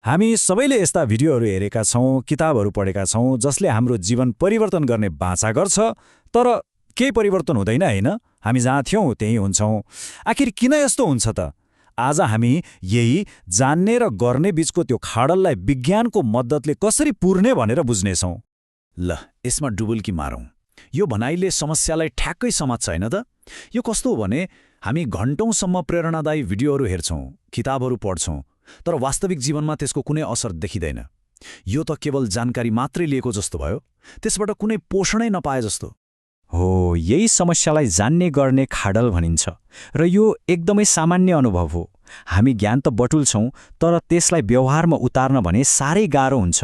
हामी सबैले यस्ता भिडियोहरू हेरेका छौँ, किताबहरू पढेका छौँ, जसले हाम्रो जीवन परिवर्तन गर्ने बाचा गर्छ, तर केही परिवर्तन हुँदैन हैन? हामी जहाँ थियौँ त्यही हुन्छौँ। आखिर किन यस्तो हुन्छ त? आज हामी यही जान्ने र गर्ने बीचको त्यो खाडललाई विज्ञानको मद्दतले कसरी पुर्ने भनेर बुझ्नेछौँ। ल, यसमा डुबुल्की मारौँ। यो भनाइले समस्यालाई ठ्याक्कै समात्छ हैन त? यो कस्तो हो भने हामी घण्टौँसम्म प्रेरणादायी भिडियोहरू हेर्छौँ, किताबहरू पढ्छौँ, तर वास्तविक जीवनमा त्यसको कुनै असर देखिँदैन। यो त केवल जानकारी मात्रै लिएको जस्तो भयो, त्यसबाट कुनै पोषणै नपाए जस्तो। हो, यही समस्यालाई जान्ने गर्ने खाडल भनिन्छ र यो एकदमै सामान्य अनुभव हो। हामी ज्ञान त बटुल्छौँ, तर त्यसलाई व्यवहारमा उतार्न भने साह्रै गाह्रो हुन्छ।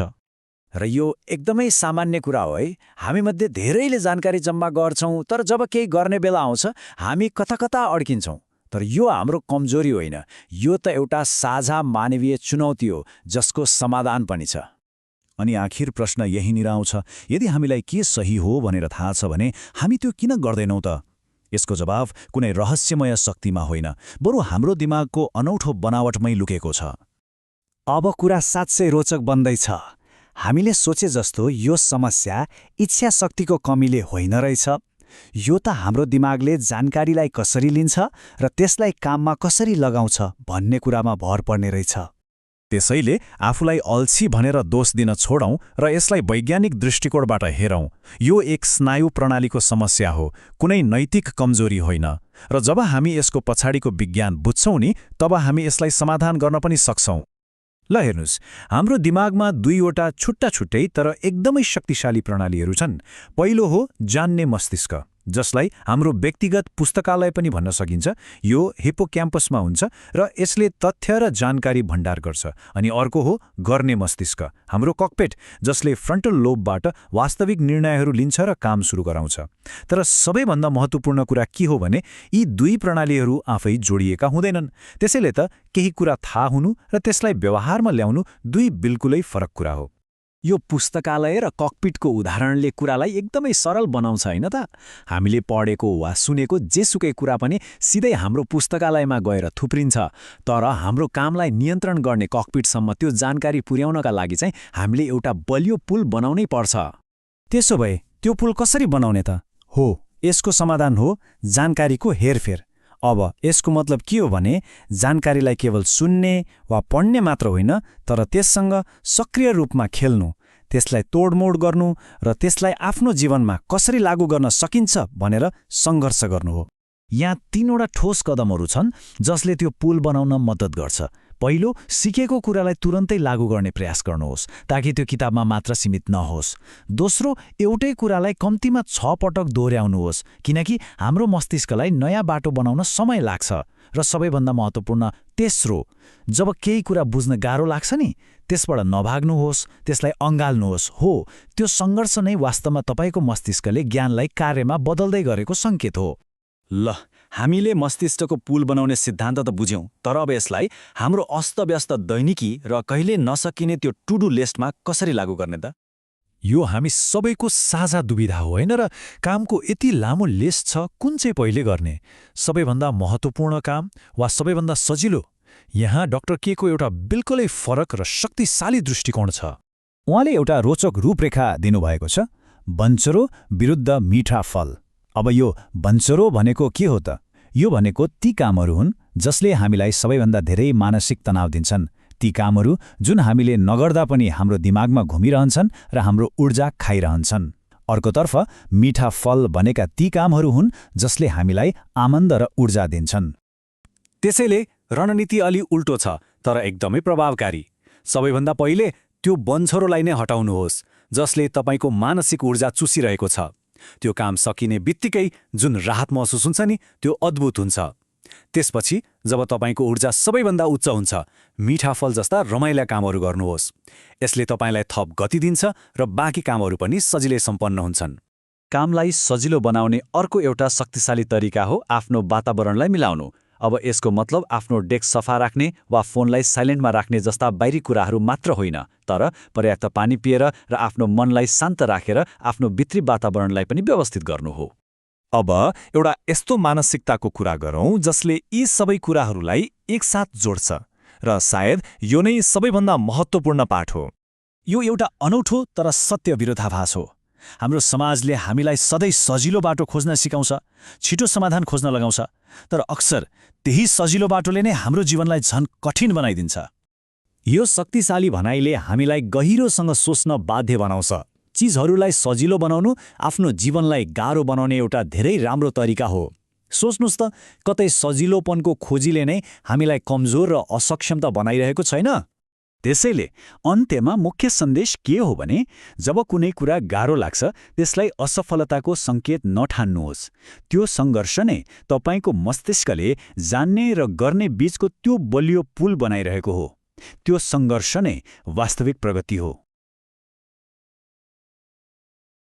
र यो एकदमै सामान्य कुरा हो है। हामीमध्ये धेरैले जानकारी जम्मा गर्छौँ, तर जब केही गर्ने बेला आउँछ हामी कता कता अड्किन्छौँ। तर यो हाम्रो कमजोरी होइन, यो त एउटा साझा मानवीय चुनौती हो जसको समाधान पनि छ। अनि आखिर प्रश्न यहीँनिर आउँछ, यदि हामीलाई के सही हो भनेर थाहा छ भने हामी त्यो किन गर्दैनौँ त? यसको जवाफ कुनै रहस्यमय शक्तिमा होइन, बरु हाम्रो दिमागको अनौठो बनावटमै लुकेको छ। अब कुरा साँच्चै रोचक बन्दैछ। हामीले सोचे जस्तो यो समस्या इच्छा शक्तिको कमीले होइन रहेछ। यो त हाम्रो दिमागले जानकारीलाई कसरी लिन्छ र त्यसलाई काममा कसरी लगाउँछ भन्ने कुरामा भर पर्ने रहेछ। त्यसैले आफूलाई अल्छी भनेर दोष दिन छोडौँ र यसलाई वैज्ञानिक दृष्टिकोणबाट हेरौँ। यो एक स्नायु प्रणालीको समस्या हो, कुनै नैतिक कमजोरी होइन। र जब हामी यसको पछाडिको विज्ञान बुझ्छौँ नि, तब हामी यसलाई समाधान गर्न पनि सक्छौँ। ल हेर्नुस्, हाम्रो दिमागमा दुईवटा छुट्टा छुट्टै तर एकदमै शक्तिशाली प्रणालीहरू छन्। पहिलो हो जान्ने मस्तिष्क, जसलाई हाम्रो व्यक्तिगत पुस्तकालय पनि भन्न सकिन्छ। यो हिप्पोक्याम्पसमा हुन्छ र यसले तथ्य र जानकारी भण्डार गर्छ। अनि अर्को हो गर्ने मस्तिष्क, हाम्रो ककपेट, जसले फ्रन्टल लोबबाट वास्तविक निर्णयहरू लिन्छ र काम सुरु गराउँछ। तर सबैभन्दा महत्त्वपूर्ण कुरा के हो भने यी दुई प्रणालीहरू आफै जोडिएका हुँदैनन्। त्यसैले त केही कुरा थाहा हुनु र त्यसलाई व्यवहारमा ल्याउनु दुई बिल्कुलै फरक कुरा हो। यो पुस्तकालय र ककपिटको उदाहरणले कुरालाई एकदमै सरल बनाउँछ हैन त? हामीले पढेको वा सुनेको जेसुकै कुरा पनि सिधै हाम्रो पुस्तकालयमा गएर थुप्रिन्छ। तर हाम्रो कामलाई नियन्त्रण गर्ने ककपिटसम्म त्यो जानकारी पुर्याउनका लागि चाहिँ हामीले एउटा बलियो पुल बनाउनै पर्छ। त्यसो भए त्यो पुल कसरी बनाउने त? हो, यसको समाधान हो जानकारीको हेरफेर। अब यसको मतलब के हो भने जानकारीलाई केवल सुन्ने वा पढ्ने मात्र होइन, तर त्यससँग सक्रिय रूपमा खेल्नु, त्यसलाई तोडमोड गर्नु र त्यसलाई आफ्नो जीवनमा कसरी लागू गर्न सकिन्छ भनेर सङ्घर्ष गर्नु हो। यहाँ तीनवटा ठोस कदमहरू छन् जसले त्यो पुल बनाउन मद्दत गर्छ। पहिलो, सिकेको कुरालाई तुरन्तै लागू गर्ने प्रयास गर्नुहोस्, ताकि त्यो किताबमा मात्र सीमित नहोस्। दोस्रो, एउटै कुरालाई कम्तीमा 6 पटक दोहोऱ्याउनुहोस्, किनकि हाम्रो मस्तिष्कलाई नयाँ बाटो बनाउन समय लाग्छ। र सबैभन्दा महत्त्वपूर्ण, तेस्रो, जब केही कुरा बुझ्न गाह्रो लाग्छ नि, त्यसबाट नभाग्नुहोस्, त्यसलाई अँगाल्नुहोस्। हो, त्यो सङ्घर्ष नै वास्तवमा तपाईँको मस्तिष्कले ज्ञानलाई कार्यमा बदल्दै गरेको सङ्केत हो। ल, हामीले मस्तिष्कको पुल बनाउने सिद्धान्त त बुझ्यौँ, तर अब यसलाई हाम्रो अस्तव्यस्त दैनिकी र कहिले नसकिने त्यो टु डु लिस्टमा कसरी लागू गर्ने त? यो हामी सबैको साझा दुविधा हो होइन र? कामको यति लामो लिस्ट छ, कुन चाहिँ पहिले गर्ने? सबैभन्दा महत्त्वपूर्ण काम वा सबैभन्दा सजिलो? यहाँ डाक्टर के को एउटा बिल्कुलै फरक र शक्तिशाली दृष्टिकोण छ। उहाँले एउटा रोचक रूपरेखा दिनुभएको छ, बन्चरो विरुद्ध मिठा फल। अब यो बन्चरो भनेको के हो त? यो भनेको ती कामहरू हुन् जसले हामीलाई सबैभन्दा धेरै मानसिक तनाव दिन्छन्, ती कामहरू जुन हामीले नगर्दा पनि हाम्रो दिमागमा घुमिरहन्छन् र हाम्रो ऊर्जा खाइरहन्छन्। अर्कोतर्फ मिठा फल भनेका ती कामहरू हुन् जसले हामीलाई आनन्द र ऊर्जा दिन्छन्। त्यसैले रणनीति अलि उल्टो छ, तर एकदमै प्रभावकारी। सबैभन्दा पहिले त्यो बन्चरोलाई नै हटाउनुहोस्, जसले तपाईँको मानसिक ऊर्जा चुसिरहेको छ। त्यो काम सकिने बित्तिकै जुन राहत महसुस हुन्छ नि, त्यो अद्भुत हुन्छ। त्यसपछि जब तपाईँको ऊर्जा सबैभन्दा उच्च हुन्छ, मिठा फल जस्ता रमाइला कामहरू गर्नुहोस्। यसले तपाईँलाई थप गति दिन्छ र बाँकी कामहरू पनि सजिलै सम्पन्न हुन्छन्। कामलाई सजिलो बनाउने अर्को एउटा शक्तिशाली तरिका हो आफ्नो वातावरणलाई मिलाउनु। अब यसको मतलब आफ्नो डेस्क सफा राख्ने वा फोनलाई साइलेन्टमा राख्ने जस्ता बाहिरी कुराहरू मात्र होइन, तर पर्याप्त पानी पिएर र आफ्नो मनलाई शान्त राखेर आफ्नो भित्री वातावरणलाई पनि व्यवस्थित गर्नु हो। अब एउटा यस्तो मानसिकताको कुरा गरौँ जसले यी सबै कुराहरूलाई एकसाथ जोड्छ। र सायद यो नै सबैभन्दा महत्त्वपूर्ण पाठ हो। यो एउटा अनौठो तर सत्य विरोधाभास हो। हाम्रो समाजले हामीलाई सधैँ सजिलो बाटो खोज्न सिकाउँछ, छिटो समाधान खोज्न लगाउँछ, तर अक्सर त्यही सजिलो बाटोले नै हाम्रो जीवनलाई झन कठिन बनाइदिन्छ। यो शक्तिशाली भनाइले हामीलाई गहिरोसँग सोच्न बाध्य बनाउँछ। चीजहरूलाई सजिलो बनाउनु आफ्नो जीवनलाई गाह्रो बनाउने एउटा धेरै राम्रो तरिका हो। सोच्नुस् त, कतै सजिलोपनको खोजीले नै हामीलाई कमजोर र असक्षम त बनाइरहेको छैन? त्यसैले अन्त्यमा मुख्य सन्देश के हो भने, जब कुनै कुरा गाह्रो लाग्छ त्यसलाई असफलताको सङ्केत नठान्नुहोस्। त्यो सङ्घर्ष नै तपाईँको मस्तिष्कले जान्ने र गर्ने बीचको त्यो बलियो पुल बनाइरहेको हो। त्यो सङ्घर्ष नै वास्तविक प्रगति हो।